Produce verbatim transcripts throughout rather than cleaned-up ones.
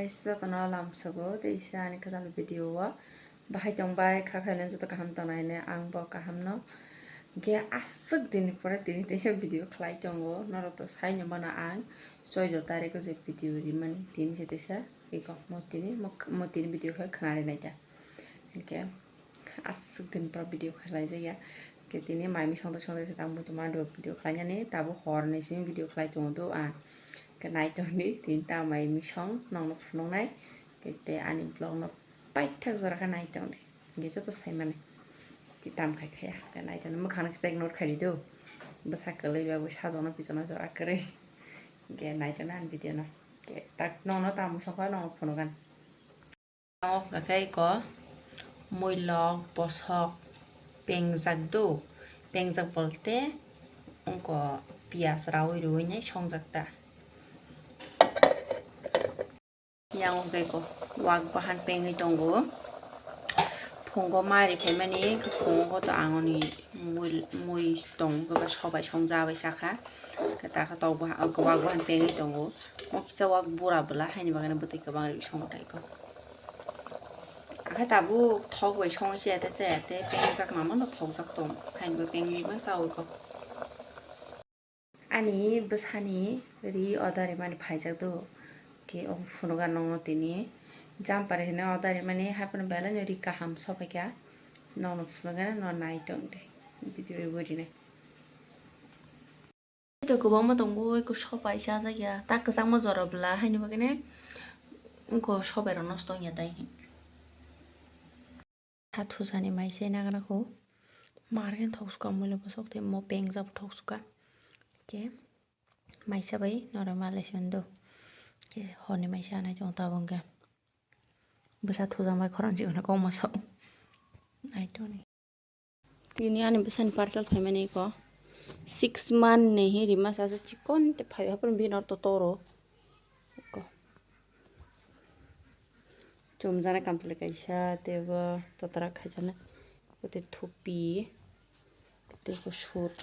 Jotono lamsogo teisa ani kwtal video o. Bahai tongbai kha khaino joto kaham tongnai hwnwi ang bo kaham no. Ge aswk din pore tini teisa video khlai tongo. Norok to sai no mano ang choido tarikh o je video rimani tini se teisa iko mo tini mo tini video khe khna rinai ta. Hwnkhe aswk din pore video khlai jaya. Hwnkhe tini mai misong to song tang bo tongma video khlai nani tabuk hor ni simi video khlai tongo do ang. Hwnkhe nai tongdi tini ta mai misong nongno phunuknai. Hwnkhe tei ani vlog no paithak jora khe nai tongdi. Hwnkhe joto sai mani. Tini tam khai khaya. Hwnkhe nai tongdi mwkhang no kisa ignore khai di do. Bwsa kwlwi ba bo sajokno pichokno jora kwrwi. Hwnkhe nai tongdi ani video no. Hwnkhe tak nongno tamo sokha nongno phunugan. Omo hwnkha khe eko muilok bosok pengjak do, pengjak bolte wngkha piyaj raui rui nai songjak ta. Yang hwnkha eko wak bahan pengwi tongo, phungo mari phaimani phungo to ang oni mui mui tongo sobai songja bai sakha. Taka tok wak bahan pengwi tongo. O kisa wak bura bwla haini bagwi bwtwi kwbang rwi songo tai ko. Akhe tabuk thok bai songwi chaya ta chaya tei pengjak mama no thokjak tong haini bagwi pengwi ma chawi ko. Ani bwsani ri oda rimani phaijak do. Khe o phunuga nongno tini jumper hinwi oda rimani haphano belai no ri kaham sopaikha. Nongno phunuga no nai tong di video bo rinai. Video kwbangma tongo, eko sopai chajakya, ta kwchangma jora bwla, haini bagwi ne wngkha sopai rok nosto wngya tai. Sa thusani mai se nagra kho, mar khe thok suka muilo bwswk tei mo pengjak thok suka, khe maisa bai norok malai se mando, khe horni maisa anai tongo tabuk khe bwsa thujakmai khorang chikon kokma sok ai tongni. Tini ani bwsani parcel phaimani eko six month ni hi rima sa chikon tei phai haphano bini oro totoro eko chumjani kamchwlwi kaisa tei bo totra khaijaknai tei thupi tei bo sut.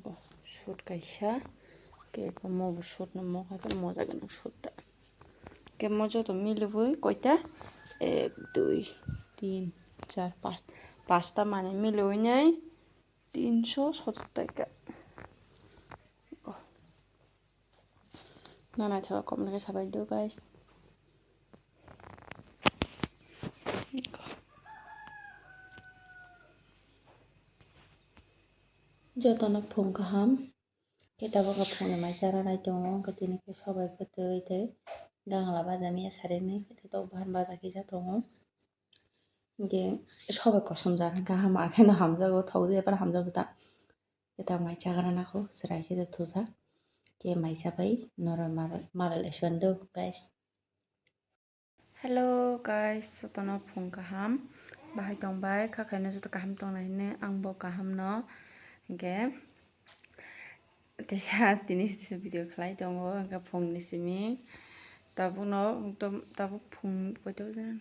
Bo sut kaisa, khe eko mo bo sut no mo kha khe moja gwnang sut ta. Khe mo joto milibwi koita, ek, dui, tin, char, pas, pasta manwi milibwi nai tinso sotor taka. Eko. No naithogo kok mwnwi khe sabai do, guys. Jotono phung kaham. Khe tabuk khe phungni mai chara nai tongo, wngkha tini khe sobai bwtwi tei gangla baja miya sarini khe tok bahan baja kisa tongo. Hwnkhe sobai kosom jak kaham ar kheno hamjago, thok jaya phano hamjago ta. Khe tabuk mai chagra nangkho, chwrai khe thujak. Khe mai chabai norok malai lai suan do, guys. Hello guys, jotono phung kaham, bahai tongbai, kha khaino joto kaham tongnai hwnwi ang bo kaham no, hwnkhe teisa tini teisa video khlai tongo, hwnkhe phungni simi tabukno, tabuk phung koito bajar,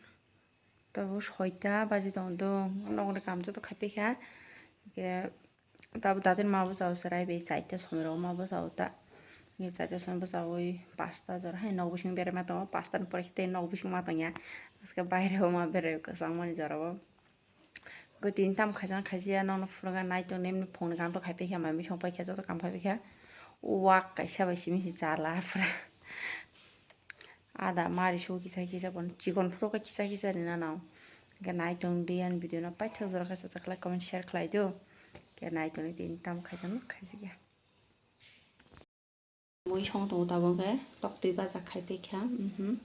tabuk soita baji tongo, nokni kam joto khai paikha, hwnkhe Tabuk datin ma bwsao chwrai bai chaita somoi rok ma bwsao ta. Ni chaita somoi bwsaui pasta jora hai nok bising berai ma tongo, pasta ni pore khe tei nok bising ma tongya. Aske baire o ma berai kwchangmani jora o. Gotini tam khaijak khaijaya nokno phunukha nai tong nini phungni kam to khai paikha mai misong paikha joto kam khai paikha. Wak kaisa bai simi si chala phra. Ada mari su kisa kisa bono chikon phuru khe kisa kisa rina nang. Hwnkhe nai tong di ani video no paithak jora khe sajak khlai comment share khlai do. Hwnkhe nai tong di tini tam khaijak no khaijak ya. Mui song tongo tabuk hwnkhe toktwi baja khai paikha. Mhm.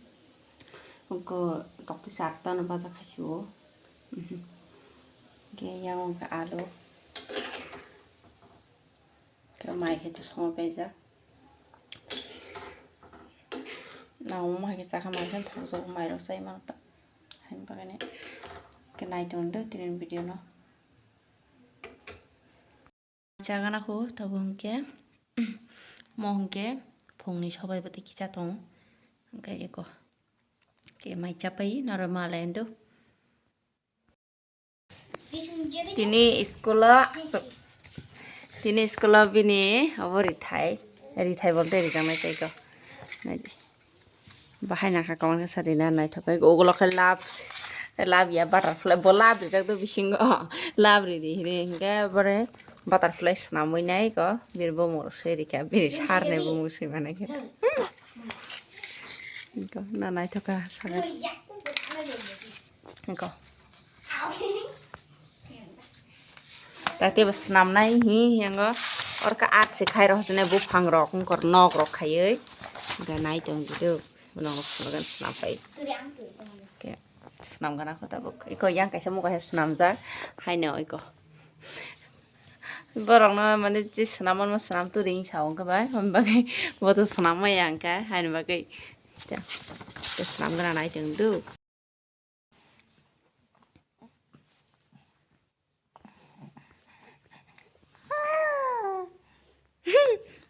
Hwnkhe toktwi charta no baja khai sio. Mhm. Hwnkhe yang hwnkhe alu. Khe mai khe to songwi paijak. Nang omo hai khe chakha mai khe thokjago, mairok chai mano ta. Haini bagwi ni khe nai tong di tini video no. Chagana kho tabuk hwnkhe mo hwnkhe phungni sobai bwtwi kisa tongo. Hwnkhe eko khe mai chapai norok malai ando. Tini school o, tini school o bini obo rithai, rithai bolte rijaknai tei ko. Naidi. Bahai nangkha comment khe sa rina naithok khe. Ugulo khe love, love ya butterfly. Bo love rijak do bisingo. Love ridi hini hinkhe bore butterfly swnamwi nai ko. Bini bumung rok swi rikha. Bini sarni bumung swi manai khe. Ko na naithok kha sakha. Ko. Tei teibo swnamnai hi hiyango. Orkha art se khai rok hwnwi buphang rok wngkor nok rok khaiwi. Hwnkhe nai tong di do. Nok swnam pai. Khe swnam gana kho tabuk. Iko yang kaisa mokhe swnamjak. Haino iko. Borokno mane je swnam manma swnam turi wngsa wngkha bai. Hwn bagwi bo to swnam maya wngkha. Haino bagwi. Tei swnam gana nai tong do.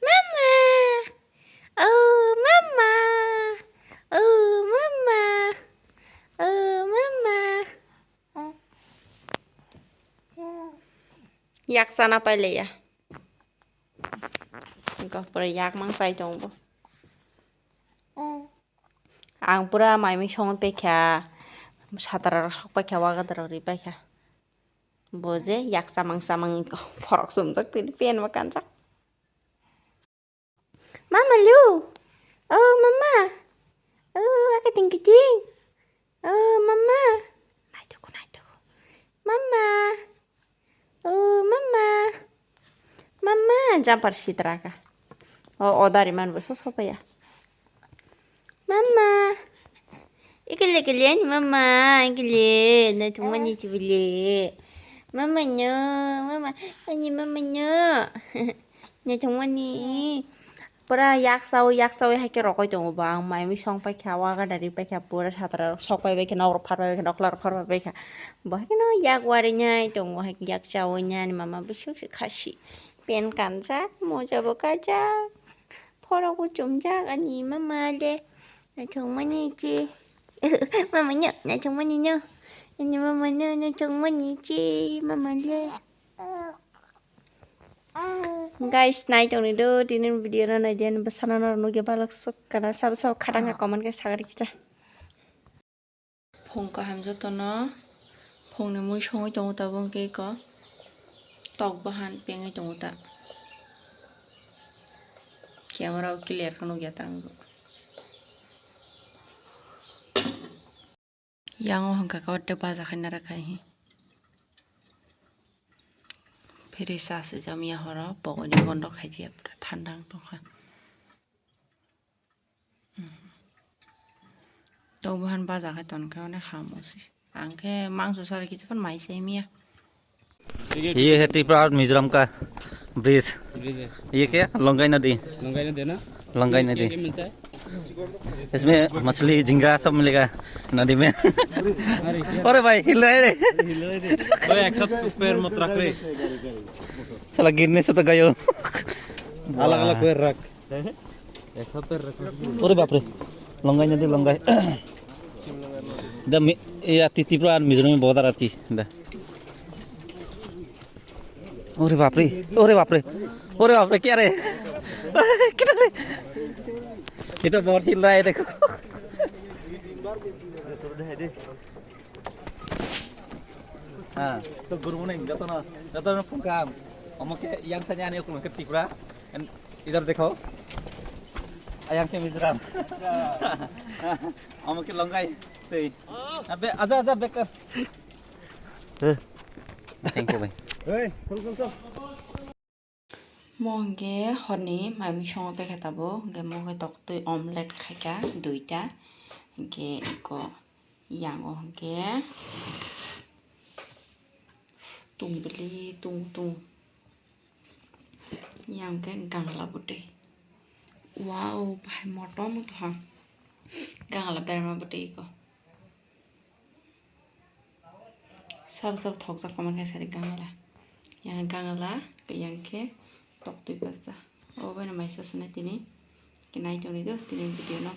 Mama! Oh, mama! Oh, mama! Oh, mama! Yak sana paile ya. Engko pura yak mang sai tong bo. Ang pura mai mui songwi paikha, satara rok sok paikha, wagadar rok ri paikha. Bo je yak samang samang phorok sumjak tini pen bo kanjak. Mama lu, oh mama, oh akating kiting, oh mama, naituku naituku, mama. Oh, mama. Mama, jumper sitra ka. Oh, odari man bo so sopaya. Mama. Ikile kile ani mama, ikile. Na tungmani chibile. Mama no, mama, ani mama no. Na tungmani. Pura yak sawi, yak sawi hai khe rokoi tongo bo. Ang mai mui song paikha, waga dari paikha, pura satra rok sok pai baikha, nok rok phar pai baikha, nokla rok phar pai baikha. Bo hai kheno yak warinai tongo, hai yak chawi nani mama bwswk se khasi. Pen kanjak, moja bo kajak, phorok bo chumjak ani mama le. Naithok mani chi. Mama no, naithok mani no. Ani mama no, naithok mani chi, mama le. Guys, nai tongni do, tini video no nai den, bwsano no nugya balok sok kana, sabo sabo khatang kha comment khe sagari kisa. Phung kaham jotono, phungni mui songwi tongo tabuk hwnkhe iko tok bahan pengwi tongo ta. Camera o clear khe nukya ta ang bo. Yang o hwnkha khe o tei baja khai nara khai hi. Phiri sa swijak ya horo pokoni bondo khai jia pura thanda wng tongkha. Tok bahan baja khai tonkhe onek ham o se. Ang khe mangso sari kichikon mai se miya. ये है त्रिपुरा और मिजोरम का bridge. Bridge है। ये क्या? लंगाई नदी। लंगाई नदी ना? लंगाई क्या, नदी। क्या मिलता है? इसमें मछली, झींगा सब मिलेगा नदी में। अरे क्या? अरे भाई, हिल रहा है रे। हिल रहा है रे। ओए, एक साथ पैर मत रख रे। साला गिरने से तो गयो। अलग अलग पैर रख। एक साथ पैर रख। अरे बाप रे, लंगाई नदी, लंगाई। द मि-, या ति-, त्रिपुरा और मिजोरम में बॉर्डर आती। द। अरे बाप रे, अरे बाप रे, अरे बाप रे, क्या रे? किधर रे? ये तो बहुत हिल रहा है, देखो। हाँ, तो गुरु नहीं, जब तो ना, जब तो ना फुंका, हम के yang sanya ane ukulung ke Tripura, and इधर देखो, ayang ke Mizoram। हम के लंगाई, ते, अबे आजा, आजा, back कर। Thank you, भाई। Mo hwnkhe horni mai mui songo paikha tabuk, hwnkhe mo khe toktwi omelette khaikha duita, hwnkhe eko yango hwnkhe tung bili tung tung, yang khe gangla bwtwi. Wow, bahai motom wngtongkha gangla berma bwtwi eko. Sabo sabo thokjak tongma khe sari gangla. Yang gangla, yang khe toktwi baksa. Obo bai no maisa swnai tini. Khe nai tongdi do tini video no.